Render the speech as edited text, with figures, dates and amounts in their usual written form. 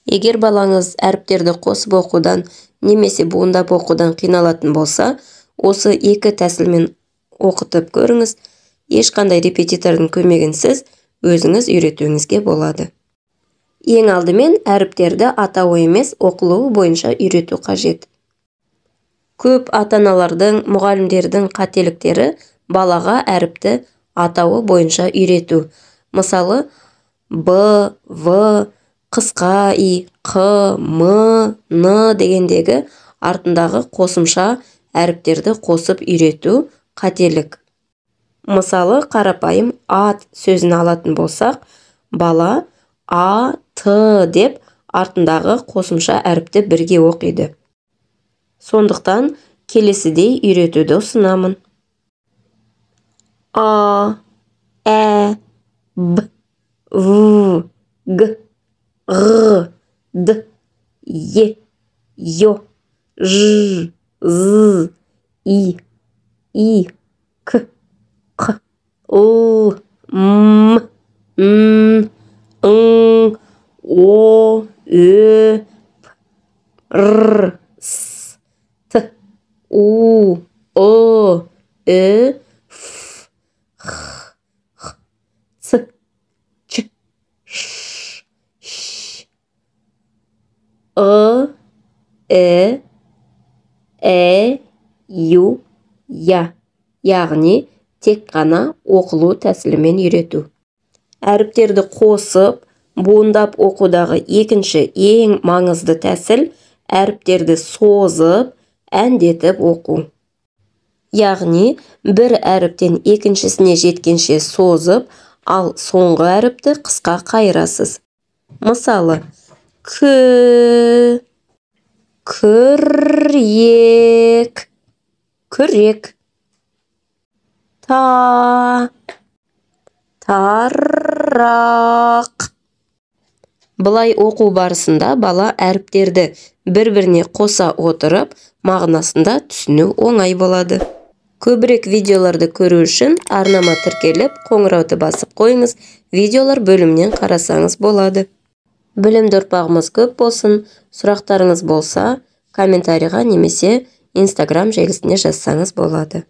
Егер балаңыз әріптерді қосып оқудан немесе буындап оқудан қиналатын болса, осы екі тәсілмен оқытып көріңіз. Ешқандай репетитордың көмегінсіз өзіңіз үйретуіңізге болады. Ең алдымен әріптерді атауы емес, оқылуы бойынша үйрету қажет. Көп ата-аналардың, мұғалімдердің қателіктері балаға әріпті атауы бойынша үйрету. Мысалы, Б, В, қысқа И, Қ, М, Н дегендегі артындағы қосымша әріптерді қосып үйрету қателік. Мысалы, қарапайым ат сөзін алатын болсақ, бала А, Т деп артындағы қосымша әріпті бірге оқиды. Сондықтан келесідей үйретуді ұсынамын. А, Ә, Б, В, Г, Ғ, Д, Е, Ё, Ж, З, И, И, К, Қ, Л, М, Н, Ң, О, Ө, П, Р, С, Т, У, Ы, Ү, Ф, Х, Х, Ц, Ч, Ш, Щ, Ы, І, Ә, Ю, Я. Яғни тек қана оқылу тәсілімен үйрету. Әріптерді қосып, буындап оқудағы екінші ең маңызды тәсіл әріптерді созып, әндетіп оқу. Яғни бір әріптен екіншісіне жеткенше созып, ал соңғы әріпті қысқа қайырасыз. Мысалы, К, күрек, күрек, та, тарақ. Былай оқу барысында бала әріптерді бір-біріне қоса отырып, мағынасында түсіну оңай болады. Көбірек видеоларды көру үшін арнама тіркеліп, қоңырауды басып қойыңыз, видеолар бөлімінен қарасаңыз болады. Білімді ұрпағымыз көп болсын, сұрақтарыңыз болса, комментарийға немесе Инстаграм желісіне жазсаңыз болады.